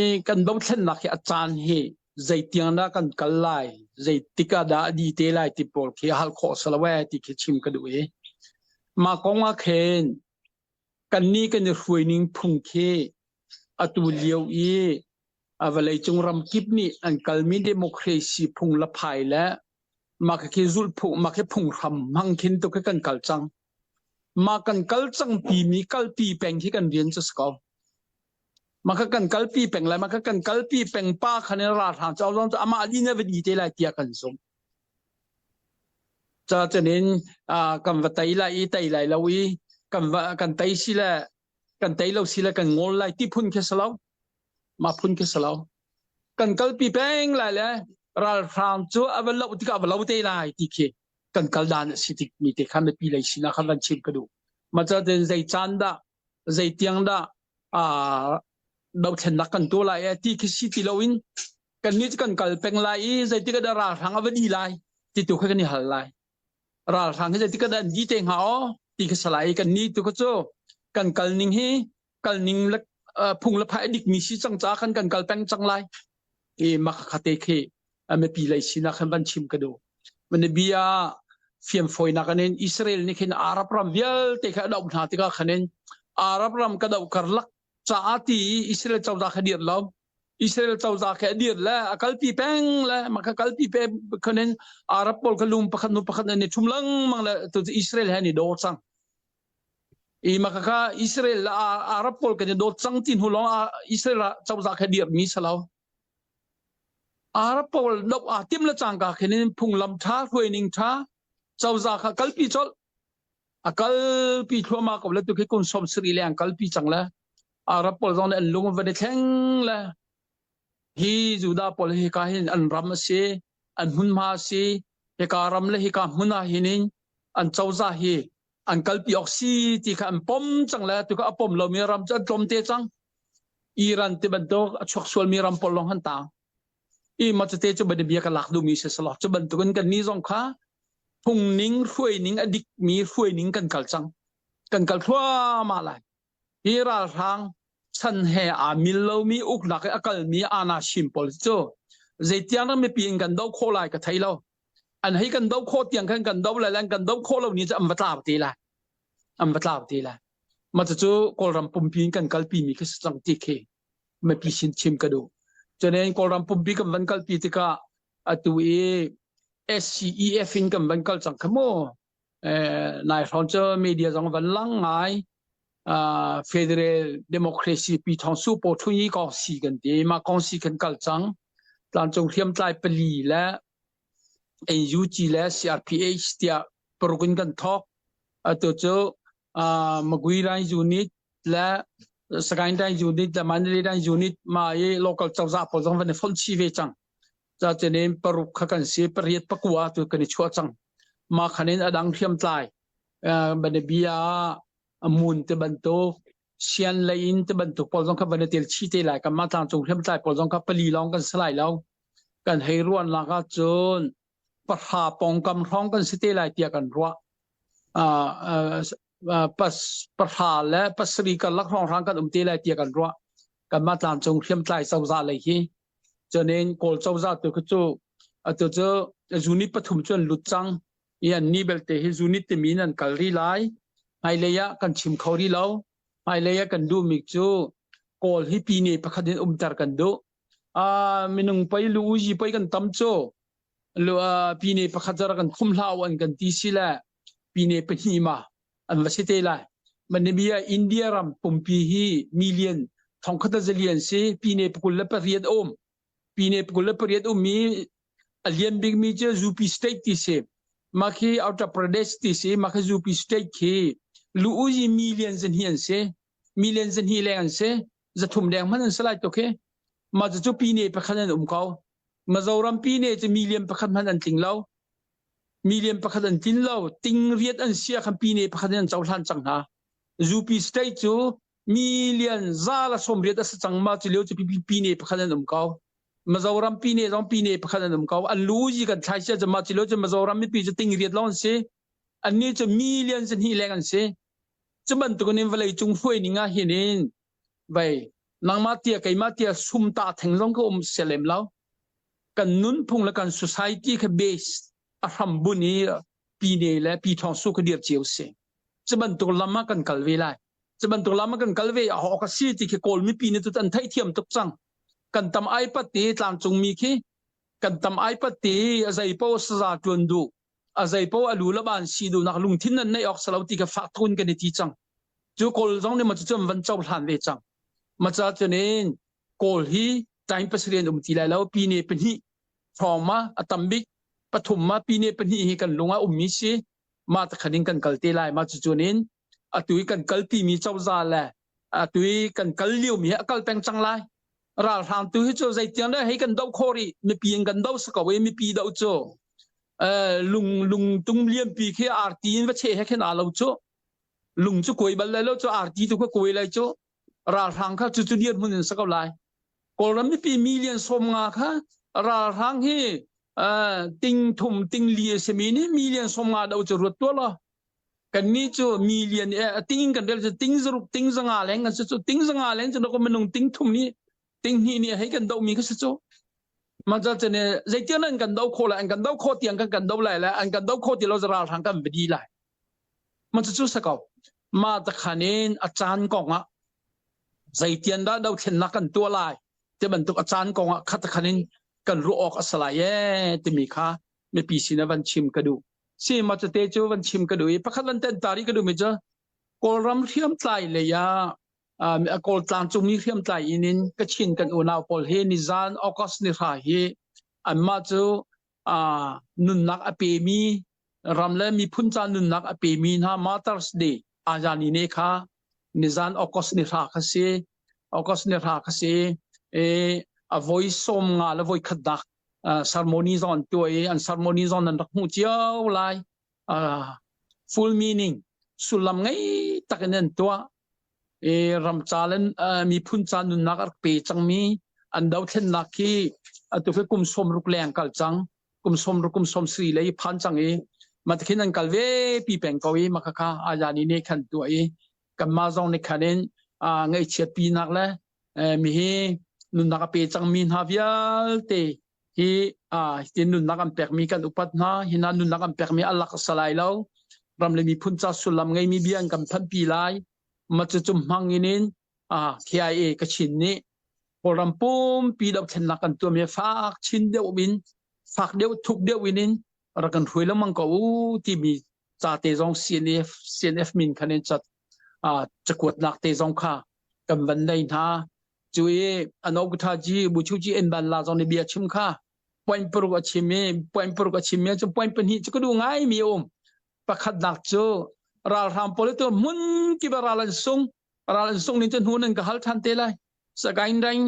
I kan dothlennak hi a caan hi zeitiang dah kan kal lai, zeitik ah dah a di te lai ti pawl khi hal khawh si lo ee ti khi chim ka duh i mah kong ah khin kannih kan i hruaining phung khi atu lio i a vawleicung ramkip nih an kalmi democracy phung le phai le mah khi zulhphung mah khi phunghram hmang khin tu khi kan kal cang. Mah kan kal cang pimi kalpi peng khi kan rian cu si ko. Mah kha kan kalpi peng lai, mah kha kan kalpi peng pa khan in ralhrang cu zong cu amah lin a va di te lai tiah kan zumh. Ca canin kan va tei lai i tei lai lo i kan va kan tei si le kan tei lo si le kan ngol lai ti phun khi si lo. Mah phun khi si lo. Kan kalpi peng lai le ralhrang cu a va loh tikah a va lo te lai ti khi kan kal dan a si tik mi te kha mipi lei sinah khan van chim ka duh. Mah ca zei caan dah zeitiang dah dothlennak kan tuah lai eh ti khi si ti loin kannih cu kan kal peng lai i zeitik ah dah ralhrang a va di lai ti tu kha kan i hal lai. Ralhrang hi zeitik ah dah an di te hnga aw ti kha si lai i kannih tu kha cu kan kal ning hi kal ning le phung le phai a dik mi si cang caah khan kan kal peng cang lai. I mah kha te khi mipi lei sinak khan van chim ka duh. Bia fiamfawinak in Israel nih khin Arab ram vialte kha a doh hna tikah khan in Arab ram ka doh karlak caah ti i Israel cozah kha dir lo. Israel cozah kha a dir le a kalpi peng le mah kha kalpi pe khan in Arab pawl kha lung pakhat nu pakhat an i ṭhum lengmang le tu Israel he an i daw cang. I mah kha Israel le Arab pawl kan i dawt cang ti hnu lawng ah Israel cozah kha dirmi si lo. Arab pawl doh aa tim le cangka khin in phunglam ṭha hruaining ṭha cozah kha kalpi colh. A kalpi thluahmah ko le tu khi kum 70 le an kalpi cang le Arab pawl zong nih an lung van i thleng le hi Judah pawl hi ka hin an ram a si, an hmunhma a si, hika ram le hika hmun ah hin in an cozah hi an kalpi awk si ti kha an pom cang le tu kha a pom lomi ram cu an tlawm te cang. Iran ti bantuk a chuak sualmi ram pawl lawng han tang. I ma cute cu bia bia ka lak duhmi si selaw cu bantukin kan ni zong kha phungning hruaining a dikmi hruaining kan kal cang. Kan kal thluahmah lai. Hi ralhrang chan he aa mil lomi uknak i a kalmi ana sim pawl cu zeitiang dah mipi in kan doh khawh lai ka thei lo. An hei kan doh khawh tiang khan kan doh lai le an kan doh khawh lo ni cu an va tlau te lai. An va tlau te lai. Mah cucu Kawlram pumpi in kan kalpi mi khi si cang ti khi mipi sin chim ka duh. Cunen Kawlram pumpi kan van kalpi tikah atu i SCEF in kan van kal cang kha mu. Eh, nai hrawn cu media zong van lang ngai. Uh, Federal Democracy pi thong su po thun yi kong si kan ti. Mah kong si kan kal cang. Tlangcung hriamtlai pali le NUG le CRPH tiah paruk in kan thawk. Atu cu Magui Line Unit le Sagaing Line Unit le Mandalay Line Unit ma i local cozah pawl zong van i fonh chih ve cang. Ca cun paruk kha kan si, pariat pakua tu kan i chuah cang. Mah khan in a dang hriamtlai banabia mun te bantuk sian lei in te bantuk pawl zong kha van i tel chih te lai. Kanmah tlangcung hriamtlai pawl zong kha pali lawng kan si lai lo. Kan hei ruahnak ahcun pahra pawngkam hrawng kan si te lai tiah kan ruah. Pahra le pasarih karlak hrawnghrang kan um te lai tiah kan ruah. Kanmah tlangcung hriamtlai cozah lei hi. Cunin Kawl cozah tu khi cu atu cu unit pathum cu an lut cang. I an ni belte hi unit timi in an kal rih lai. Hmailei ah kan chim kho rih lo. Hmailei ah kan duhmi cu Kawl hi pine pakhat in umter kan duh. Minung pei lu uzi pei kan tam cu pine pakhat zara kan khum hlah an kan ti si le pine pahnih ma an va si te lai. Manibia India ram pumpi hi million thongkhat zalian si pine pakul le pariat um. Pine pakul le pariat ummi a lian bikmi cu UP state ti si. Mah khi Uttar Pradesh ti si. Mah khi UP state khi lu uzi million zan hi an si. Million zan hi leng an si. Zathum deng hmanh an si lai tuk hi. Mah cu pine pakhat an um ko. Mizoram pine cu million pakhat hmanh an tling lo. Million pakhat an tlin lo. Ting riat an sia khan pine pakhat in an cohlan cang hna. UP state cu million za la sawm riat a si cang ma cu lio cu pine pakhat an um ko. Mizoram pine zong pine pakhat an um ko. An lu yi kan thlai sia cu ma cu lio cu Mizoram mipi cu ting riat lawng an si. Annih cu million zahnih leng an si. Cu bantuk in vawlei cung hruai ning ah hin in vei. Nangmah tia keimah tia sum ta theng zong ka um selem lo. Kan nunphung le kan society kha base a hram bun i pine le pi thong su kha dir cio si. Cu bantuk lam ah kan kal ve lai. Cu bantuk lam ah kan kal ve a hawk a si ti khi Kawl mipi nih cu an theihthiam tuk cang. Kan tam ai pat ti tlangcung mi khi kan tam ai pat ti a zei po saza tuan duh a zei po a lu la ban si duhnak lungthin nan neih awk salo ti kha fak thun kan i ti cang. Cu Kawl zong nih ma cu van cohlan ve cang. Maca cunin Kawl hi time pasarih an um ti lai lo pine pahnih hrawng ma a tam bik pathum ma pine pahnih hi kan lung ah ummi si mah takhan in kan kal te lai ma cu cunin atu i kan kalpi mi cozah le atu i kan kal lio mi hi a kal peng cang lai ralhrang tu hi cu zeitiang le hei kan do khawh rih mipi in kan do si ko i mipi do cu lung lung tung lianpi khi arti in va cheh he khin aa lo cu lung cu kuai bal lai lo cu arti tu kha kuai lai cu ralhrang kha cu cu dirhmun in sa ko lai Kawlram mipi million 50 kha ralhrang hi ting thum ting li a simi nih million 50 do cu ruat tuah law kannih cu million ting kan rel cu ting zaruk ting zanga leng kan si cu ting zanga leng cu na minung ting thum nih ting hnih nih hei kan dohmi kha si cu maca cun zeitiang an kan do khawh lai an kan do khawh tiang kan kan do lai le an kan do khawh ti lo ralhrang kan va di lai ma cu sa ko ma takhan in a caan kong ah zeitian dah dothlennak kan tuah lai ti bantuk a caan kong ah khat khan in kan ruah awk a si lai ee timi kha mipi sin ah van chim ka duh si ma cu te cu van chim ka duh i pakhat van ten tari ka duh mi cu Kawlram hriamtlai lei ah Kawl tlangcungmi hriamtlai in in Kachin kan unau pawl hi nizan August ni hra hi anmah cu nunnak a pemi ram le miphun ca nunnak a pemi hna Martyrs Day Azani ne kha nizan August ni hra kha si August ni hra kha si e a voi som nga le voi khat dak ceremony zong an tuah i an ceremony zong nan rak hmuh cio lai full meaning sullam ngei tak in an tuah i ram ca le miphun ca nunnak a rak pe cangmi an dothlennak khi atu khi kum 60 leng kal cang kum 60 kum 70 lei phan cang i matakhin an kal ve pi peng ko i makhakha ayani ne khan tuah i kanmah zong nih khan in ngaihchiat pinak le mi hi nunnak a pe cangmi hna vialte hi tin nunnak an pekmi kan upat hna hi hna nunnak an pekmi a lak a si lai lo ram le miphun ca sullam ngeimi bia an kan phanhpi lai ma cu cum hmang in in KIA Kachin nih Kawlram pumpi dohthlennak kan tuahmi fak chin deuh in fak deuh thuk deuh in in rak kan hruai lengmang ko u timi ca te zong CNF CNF min khan in cat cakuatnak te zong kha kan van nei hna cu i anokuthaji buchuji enban la zong nih bia chim kha point paruk a chim i point paruk a chim mi cu point pahnih cu ka duh ngai mi um pakhatnak cu ralhrang pawl tu hmun kip ral an sung ral an sung ning cu hnu nan ka hal than te lai Sagaing daing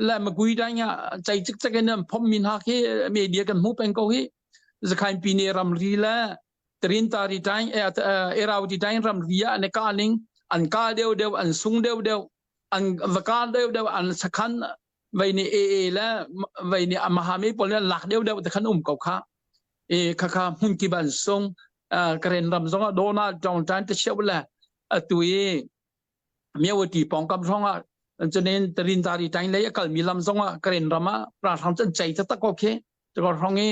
le Magui daing ah chai cik cik in an phom mi hna khi media kan hmu peng ko hi Zakhain pine ramri le Trintari daing Erawdi daing ramri ah an ka ning an ka deuh deuh an sung deuh deuh an va ka deuh deuh an sakhan vei nih AA le vei nih Mahami pawl nih lak deuh deuh te khan um ko kha e kha kha hmun kip an sung Karen ram zong ah Donald Trump tan te cheu le atu i Myawaddy pawngkam hrawng ah cunin Tarintari tain lei a kalmi lam zong ah Karen ram ah ralhrang cu an cei taktak ko khi tukar hrawng i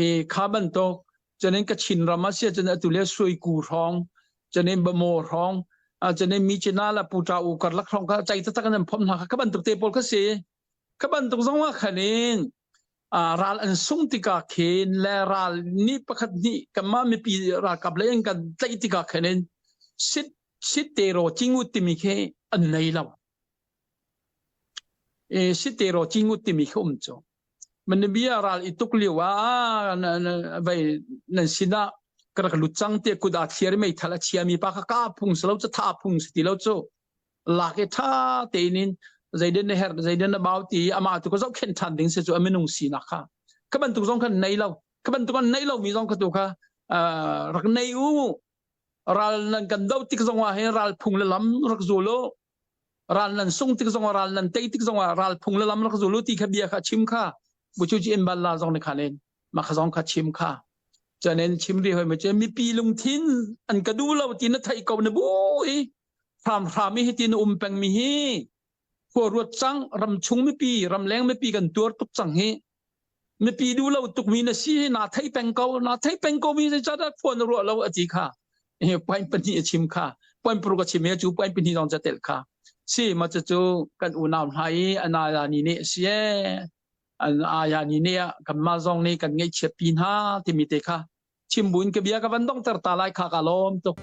i kha bantuk cunin Kachin ram ah sia cun atu le Suiku hrawng cunin Bamo hrawng cunin Michina le Puta u karlak hrawng kha cei taktak in an phomh hna kha kha bantuk te pawl kha si kha bantuk zong ah khan in ral an sung tikah khin le ral nih pakhat nih kanmah mipi ralkap lei an kan tlaih tikah khin in sit Sittero cingut timi khi an nei lo. E, sittero cingut timi khi um cu. Manabia ral i tuk lio ah vai nan sinah ka rak lut cang te kut ah thliar meithal a chiami pa kha ka phung si lo cu tha phung si ti lo cu lak i tha tein in zeiden na herh zeiden na bau ti amah tu ka zohkhenh ṭhan ding si cu a minung sinak kha ka bantuk zong khan nei lo ka bantuk an nei lo mi zong kha tu kha rak nei u ral nan kan do tik zong ah hin ral phung le lam rak zul u ral nan sung tik zong ah ral nan tei tik zong ah ral phung le lam rak zul u ti kha bia kha chim kha buchu chi in ban la zong ne khan in ma kha zong kha chim kha chanen chim ri hoi ma che mipi lungthin an ka du lo ti na thai ko na bu i hram hram i hi ti na um peng mi hi. Khua ruat cang ramchung mipi ramleng mipi kan tuar tuk cang hi. Mipi duh lo tukmi na si hi naa theih peng ko naa theih peng ko mi zeicahdah khua na ruah lo a ti kha. Point pahnih a chim kha. Point paruk a chim i cu point pahnih zong ca telh kha. Si ma cucu kan unau hna i anaya ni nih si ee an aya ni nih ah kanmah zong nih kan ngaihchiat pi hna timi te kha chim buin ka bia ka van donghter ta lai kha ka lawm tuk.